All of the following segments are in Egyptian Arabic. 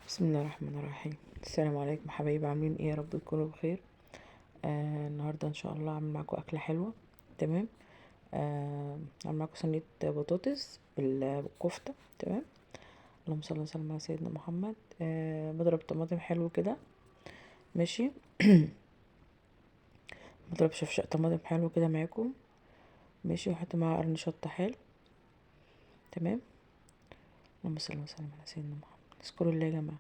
بسم الله الرحمن الرحيم. السلام عليكم حبايبي، عاملين ايه؟ يا رب تكونوا بخير. النهارده ان شاء الله هعمل معاكم اكله حلوة. تمام. هعمل معاكم صينية بطاطس بالكفته. تمام. اللهم صل وسلم على سيدنا محمد. بضرب طماطم حلو كده، ماشي. بضرب شفشق طماطم حلو كده معاكم، ماشي، واحط معاه قرن شطه حلو. تمام. اللهم صل وسلم على سيدنا محمد. اذكروا الله يا جماعة،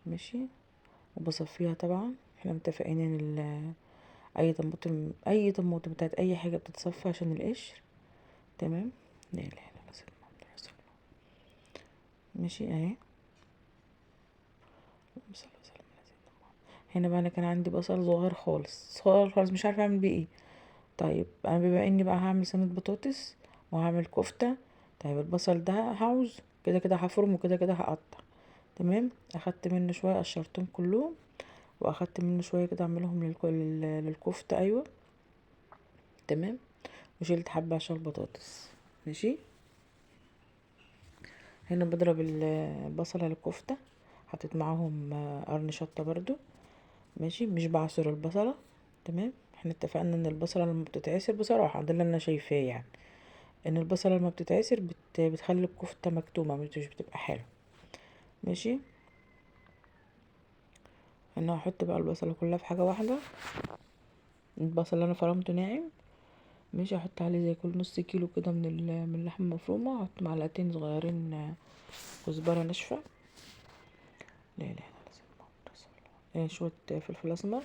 ماشي. وبصفيها طبعا، احنا متفقين ان اي طماطم بتاعت اي حاجة بتتصفى عشان القشر. تمام. لا اله الا الله سيدنا محمد رسول الله. ماشي اهي. اللهم صل وسلم على سيدنا محمد. هنا بقى انا كان عندي بصل صغير خالص صغير خالص، مش عارفه اعمل بيه ايه. طيب انا بما اني بقى هعمل صينية بطاطس وهعمل كفته، طيب البصل ده هعوز كده كده هفرم وكده كده هقطع. تمام. اخدت منه شوية، قشرتهم كلهم، واخدت منه شوية كده اعملهم للكفته. ايوه تمام. وشيلت حبه عشان البطاطس. ماشي. هنا بضرب البصله للكفته، حطيت معاهم قرن شطه برضو، ماشي. مش بعصر البصله. تمام. احنا اتفقنا ان البصله لما بتتعصر، بصراحة ده اللي انا شايفاه، يعني ان البصله لما بتتعصر بتخلي الكفتة مكتومة، مش بتبقى حلوة. ماشي. انا هحط بقى البصله كلها في حاجة واحدة. البصل اللي انا فرمته ناعم، ماشي. هحط عليه زي كل نص كيلو كده من اللحمة المفرومه. هحط معلقتين صغيرين كزبره ناشفة. لا اله الا الله سيدنا محمد رسول الله. شوية فلفل اسمر،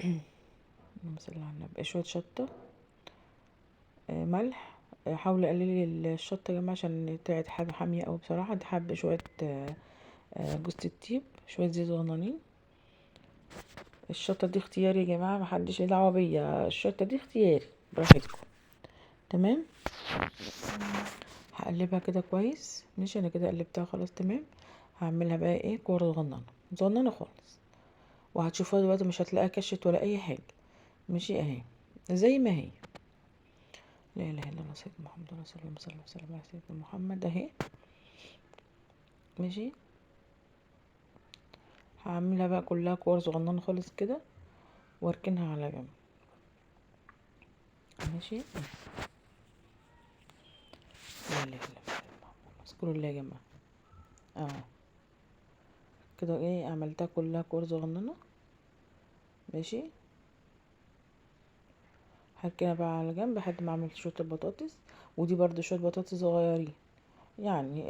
اللهم صل على النبي، شوية شطه، ملح. حاولي قللي الشطه يا جماعة عشان طلعت حاجة حامية قوي بصراحة. حابة شوية جوز الطيب، شوية زيت صغننين. الشطه دي اختياري يا جماعة، محدش ليه دعوه بيا، الشطه دي اختياري براحتكم. تمام. هقلبها كده كويس. ماشي. انا كده قلبتها خلاص. تمام. هعملها بقى ايه، كورة صغننه صغننه خالص، وهتشوفوها دلوقتي مش هتلاقيها كشت ولا اي حاجة. ماشي اهي زي ما هي. لا اله الا الله سيدنا محمد رسول الله، صلى الله وسلم على سيدنا محمد. اهي ماشي. هعملها بقى كلها كور صغننه خالص كده، واركنها على جنب. ماشي. لا اله الا الله، اذكروا الله يا جماعة. اهو كده ايه، عملتها كلها كور صغننه. ماشي. هركنها بقى على جنب لحد ما اعمل شوية البطاطس. ودي برضو شوية بطاطس صغيرين، يعني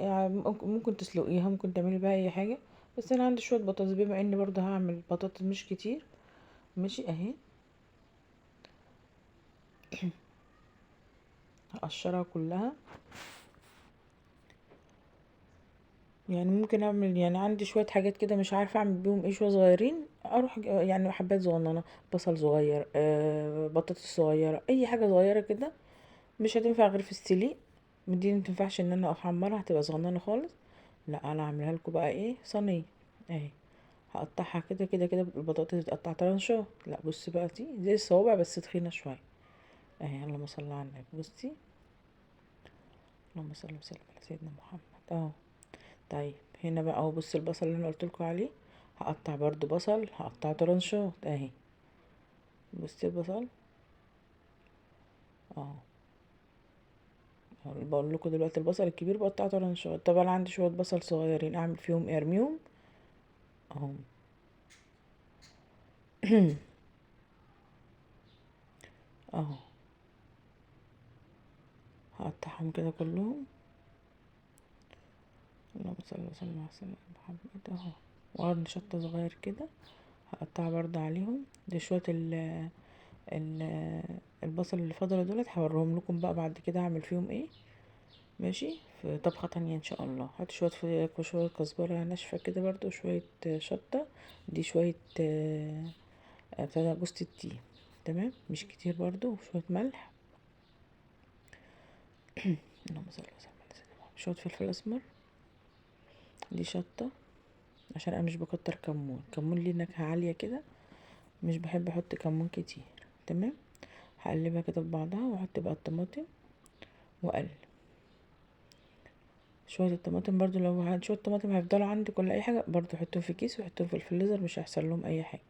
ممكن تسلقيها، ممكن تعملي بيها اي حاجة، بس انا عندي شوية بطاطس بما اني برضو هعمل بطاطس مش كتير. ماشي اهي. هقشرها كلها، يعني ممكن اعمل، يعني عندي شوية حاجات كده مش عارفه اعمل بيهم ايه، شوية صغيرين اروح يعني حبات صغننه، بصل صغير، بطاطس صغيرة، اي حاجة صغيرة كده مش هتنفع غير في السليق. دي ما تنفعش ان انا احمرها، هتبقى صغننه خالص. لا انا هعملها لكم بقى ايه، صينية اهي. هقطعها كده كده كده، البطاطس بتقطع طرنشات. لا بصي بقى، دي زي الصوابع بس تخينة شوية اهي. اللهم صل على النبي. بصي اللهم صل وسلم على سيدنا محمد اهو. طيب هنا بقى اهو، بصي البصل اللي انا قلت لكم عليه، هقطع برضو بصل، هقطع طرنشات اهي. بصي البصل اهو، بقول لكم دلوقتي البصل الكبير بقطعه طرنشات. طب انا عندي شوية بصل صغيرين، اعمل فيهم ايه؟ ارميهم اهو. اهو هقطعهم كده كلهم. اللهم صل وسلم على سيدنا محمد اهو. وقرن شطه صغير كده هقطعها برضه عليهم. دي شوية البصل اللي فضلوا دولت هوريهم لكم بقى بعد كده اعمل فيهم ايه. ماشي، في طبخه تانية ان شاء الله. هحط شوية شوية كزبره ناشفة كده برضو، شوية شطه، دي شوية بتاع جوز التين. تمام، مش كتير برضو، وشوية ملح. اللهم صل وسلم على سيدنا محمد. شوية فلفل اسمر، دي شطه عشان انا مش بكتر كمون، كمون ليه نكهة عالية كده، مش بحب احط كمون كتير. تمام. هقلبها كده في بعضها، واحط بقى الطماطم واقلب. شوية الطماطم برضو لو شوية طماطم هيفضلوا عندك ولا اي حاجة برضو حطيهم في كيس وحطيهم في الفريزر، مش هيحصل لهم اي حاجة.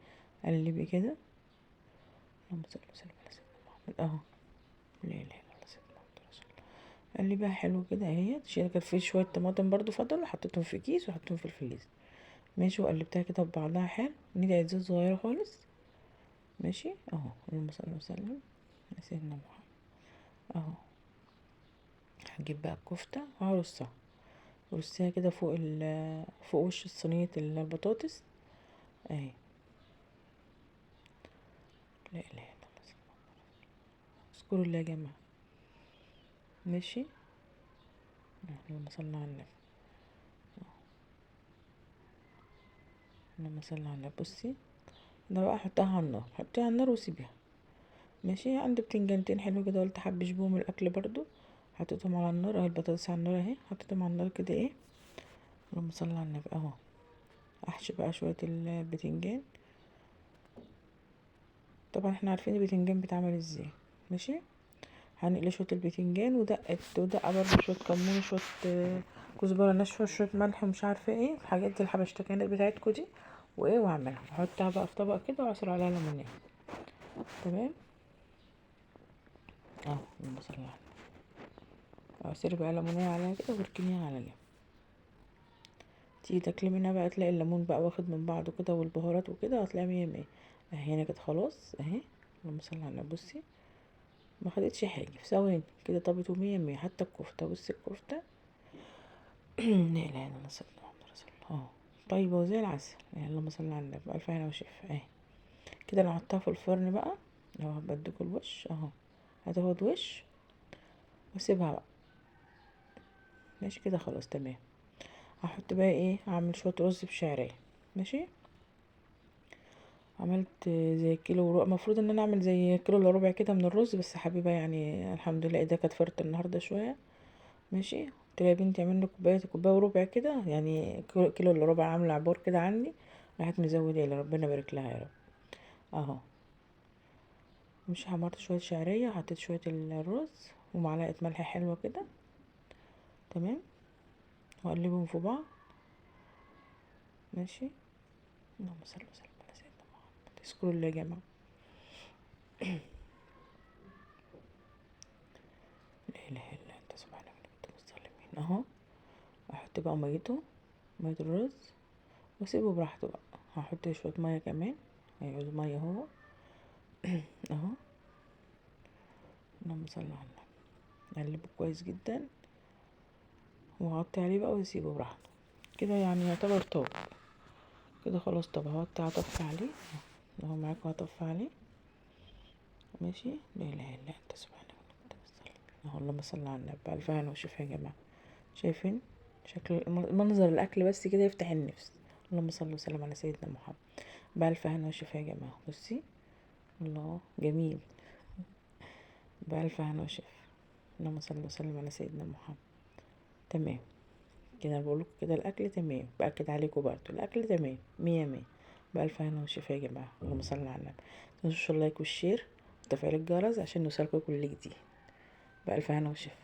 قلبي كده، اللهم صل وسلم على سيدنا محمد اهو، لا اله الا الله سيدنا محمد رسول الله. قلبيها حلو كده اهي. كان في شوية طماطم برضو فضلوا، حطيتهم في كيس وحطيتهم في الفريزر ماشي. وقلبتها كده ببعضها حلو، ندعي زيت صغيرة خالص ماشي اهو. اللهم صل وسلم على سيدنا محمد اهو. هجيب بقى الكفتة وهرصها، رصيها كده فوق فوق وش صينية البطاطس اهي. لا اله الا الله، اذكروا الله يا جماعة ماشي. اللهم صل على النبي، اللهم صل على النبي. بصي ده بقى حطها على النار، حطيها على النار وسيبيها ماشي. عندي بتنجانتين حلو كده قلت حبش بيهم الاكل برضو، حطيتهم على النار اهي، البطاطس على النار اهي، حطيتهم على النار كده ايه. اللهم صل على النبي اهو. احشي بقى شوية البتنجان، طبعا احنا عارفين البتنجان بيتعمل ازاي ماشي. هنقلي شوية البتنجان ودقة ودقة برضو شوية كمون وشوية كزبره ناشفة وشوية ملح ومش عارفه ايه الحاجات دي الحبشتكنات بتاعتكم دي وايه، واعملها احطها بقى في طبق كده واعصر عليها ليمونيه تمام اهو. اللهم صل على النبي. اعصري بقى ليمونيه عليها كده واركنيها على جنب. تيجي تاكلي منها بقى تلاقي الليمون بقى واخد من بعضه كده والبهارات وكده، هتلاقيها مية مية اهي. هنا كده خلاص اهي. اللهم صل على النبي. بصي ما خدتش حاجة، في ثواني كده طابت ومية مية. حتى الكفتة، بصي الكفتة لا اله الا الله سيدنا محمد رسول الله اهو، طيبة وزي العسل. اللهم صل على النبي، الف هنا وشفا اهي كده. انا هحطها في الفرن بقى اهو، بديكوا الوش اهو، هتاخد وش واسيبها بقى ماشي كده خلاص تمام. هحط بقى ايه، هعمل شوية رز بشعريه ماشي. عملت زي كيلو وربع، المفروض ان انا اعمل زي كيلو الا ربع كده من الرز، بس حبيبه يعني الحمد لله ايديها كانت فرط النهارده شوية ماشي. قلت لها يا بنتي اعمل لي كوباية وربع كده، يعني كيلو الا ربع، عامله عبار كده عندي، راحت مزوده لي، ربنا يبارك لها يا رب اهو. مش حمرت شوية شعرية، حطيت شوية الرز ومعلقة ملح حلوة كده تمام، واقلبهم في بعض ماشي. اللهم صل وسلم على سيدنا محمد. اذكروا الله يا جماعة. لا اله الا انت سبحانك اني كنت من الظالمين اهو. احط بقى ميته، مية الرز، واسيبه براحته بقى. هحط شوية مية كمان، هيعوز مية اهو اهو. اللهم صل على النبي. اقلبه كويس جدا وهغطي عليه بقى واسيبه براحته كده، يعني يعتبر طاب كده خلاص. طب هغطي، هطفي عليه اهو معاكم، هطفي عليه ماشي. لا اله الا انت سبحانك اني كنت من الظالمين اهو. اللهم صل على النبي. الف هنا وشفا يا جماعة. شايفين شكل منظر الاكل بس كده يفتح النفس. اللهم صل وسلم على سيدنا محمد. بألف هنا وشفا يا جماعة. بصي الله جميل، بألف هنا وشفا. اللهم صل وسلم على سيدنا محمد. تمام كده، بقولكم كده الاكل تمام، باكد عليكم برضو الاكل تمام مية مية. بألف هنا وشفا يا جماعة. اللهم صل على النبي. متنسوش ال like وال share وتفعيل الجرس عشان يوصلكم كل جديد. بألف هنا وشفا.